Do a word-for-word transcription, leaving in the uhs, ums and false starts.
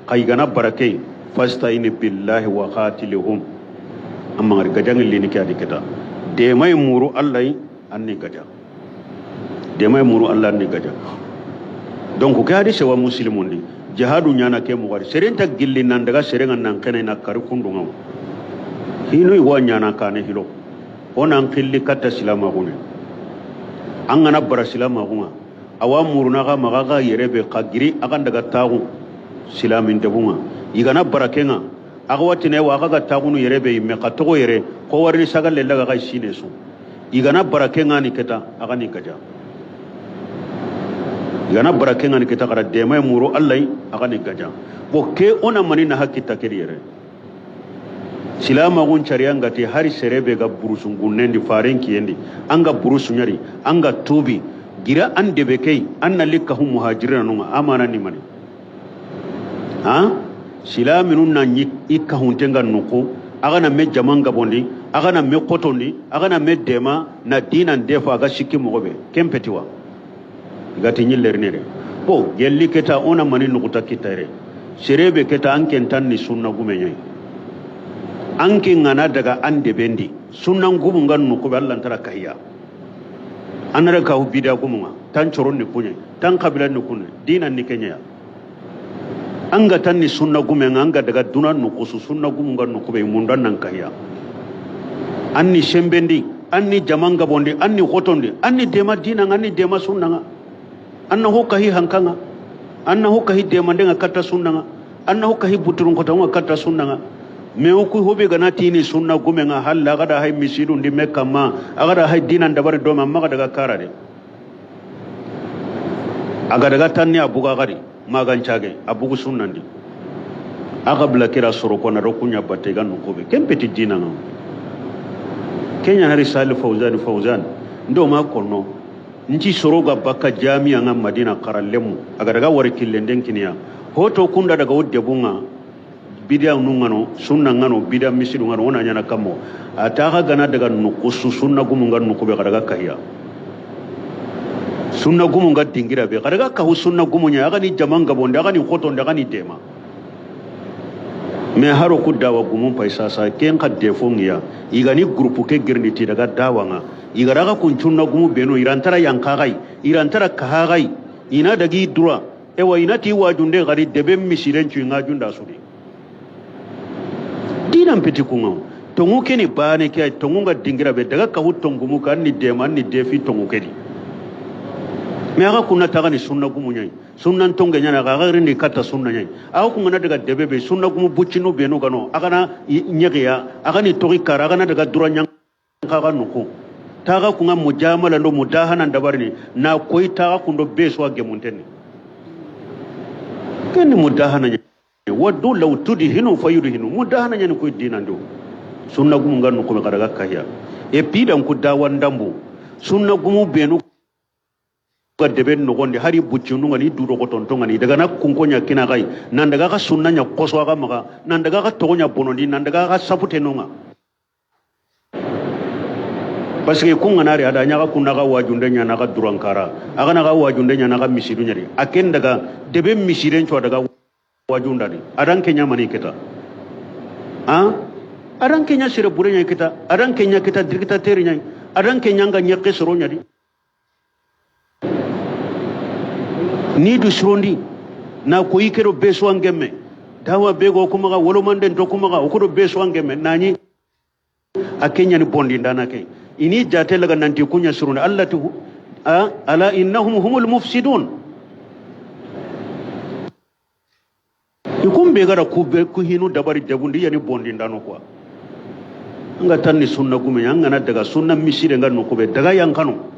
Xa i ga na barake, fasta'in billahi wa qatilhum. Amma ngari gajaŋe lini ke a di kita. Dema yi muru Allah yi, an ni gaja. Dema yi muru Allah, an ni gaja. Donc ke hadise wa Muslimun di. Jihadu ɲaana ke moxo di. Seren ta gilli nan daga seren ŋa nan xene na kari kundu ŋa. Hinu i wa ɲaana kane hilo. O nan xilli katta silamaxu ne. An ga na bara silamaxu ŋa. Awa muruna xa maxa xa yere be xa giri a xa n daga taxu silamin debun ŋa. I ga na barake ŋa, a xa watine wa a xa ga taxunu yere be yimme xa toxo yere, xo warini saga lella ga xa sine su. I ga na barake ŋa ni keta, a xa ni gaja. I ga na barake ŋa ni keta, xara dema yi muru Allah yi, a xa ni gaja. Bo ke o na mani na hakki ta ke di yere. Silamaxun cariya nga ti hari sere be ga burusu ŋunnen di faren kiyen di, an ga burusu ɲa di, an ga tubi, gira an debe ke yi, an na li kahu muhajirina nun ŋa, amana ni mani. Ha? Silaminun na ɲi i kahunten ga nuku, a ga na me jaman gabondi, a ga na me xotondi, a ga na me dema, na dinan defa a ga sikki moxo be. Ken peti wa. I ga ti ɲi lerine de. Bo, gelli keta, o na mani nuxuta kita yere. Sere be keta, an ken tan ni sunna gume ɲa yi. An ke ŋa na daga an deben di. Sunna gumu nga nuku be, Allah n tara kahiya. An na daga kahu bida gumu ŋa. Tan coron ni kuɲe. Tan kabila ni kuɲe. Dinan ni ke ɲa ya. An ga tan ni sunna gume ŋa, an ga daga duna nuxu su, sunna gumu nga nuku be, mundan nan kahiya. An ni sembendi, an ni jaman gabondi, an ni xotondi, an ni dema dinan ŋa, an ni dema sunnan ŋa. An na ho kahi hankan ŋa, an na ho kahi demanden ŋa katta sunnan ŋa, an na ho kahi buturun xoton ŋa katta sunnan ŋa. Me o ku ho be ga na ti ni sunna gume ŋa, halla a ga da hay misidun di me kamma, a ga da hay dinan dabari do ma, maxa daga kara de. A ga daga tanni a buga gadi, magan cage, a bugu sunnandi. A ga bla kira soro ko na ro kuɲa batte ga nuku be. Ken peti dinan ŋa. Ken ɲa hari Sali Fawzani, Fawzan. Ndo ma konno. Nti soro ga bakka jamiya ŋa Madina xara lemu. A ga daga wari killen den kiniya. Hoto kunda daga o debun ŋa. Bidiya nu ŋa no, sunna ŋa no, bidiya misidu ŋa no, o na ɲaana kammo. A ta xa ga na daga nuxu su, sunna gumu nga nuku be, xa daga kahiya. Sunna gumu nga dingira be, xa daga kahu sunna gumu ɲa, a ga ni jaman gabondi, a ga ni xotondi, a ga ni dema. Me haro ku dawa gumun pay sasa, ken xa defo ŋiya, i ga ni groupe ke girindi ti daga dawa ŋa, i ga daga kun sunna gumu benu, i ra n tara yanka xa yi, i ra n tara kaha xa yi, i na dagi dura, ewa i na ti wajunde gadi debe misiren cu i ŋa junda sudi. Dinan peti ku ŋa. Tongu ke ni bane ke, tongu nga dingira be daga kahu tongumu ka, an ni dema, an ni defi tongu ke di. Me a ga kunna ta ga ni sunna gumu ɲa yi. Sunnan tonge ɲa na ga, a ga rindi katta sunna ɲa yi. A ga ku ŋa na daga debe be, sunna gumu buccinu benu ga no, a ga na ɲegiya, a ga ni toxi kara, a ga na daga dura ɲa. Xa ga nuku. Ta ga ku ŋa mujamala ndo mudahana ndabarini, na koyi ta ga ku ndo be su a gemuntenni. Ken ni mudahana ɲa. Waddu law tudhinu fayudhinu. Mudahana ɲa ni koyi dinan do. Sunna gumu nga nuku me xa daga kahiya. E pi dan ku dawa ndambu. Sunna gumu benu ga debe noxondi, hari buccinu ŋa ni, dudo xotonto ŋa ni, daga na kunko ɲa kina xa yi, nan daga xa sunna ɲa xoso a ga maxa, nan daga xa toxo ɲa bonondi, nan daga xa sapute no ŋa. Parce que ku ŋa na ri, a da ɲa xa kunna xa wajunde ɲa na xa durankara, a ga na xa wajunde ɲa na xa misidu ɲa di. A ken daga debe misiren cu a daga wajunda di. A dan ke ɲa mani kita. A? A dan ke ɲa sere bure ɲa kita. A dan ke ɲa kita dirigita teri ɲa. A dan ke ɲa nga ɲekke soro ɲa di. Ni du surondi, na koyi ke do be su an gemme. Dawa be go ku maxa, wolo manden to ku maxa, o ku do be su an gemme. Na ɲi a ke ɲa ni bondi ndana ke. I ni jate laga nanti ku ɲa surondi. Allah ti hu-, a, ala innahum humul mufsidun. I kun be ga da ku be, ku hinu dabari debundi, yani bondi ndano quoi. An ga tan ni sunna gume ɲa, an ga na daga sunna misire nga nuku be, daga yankano.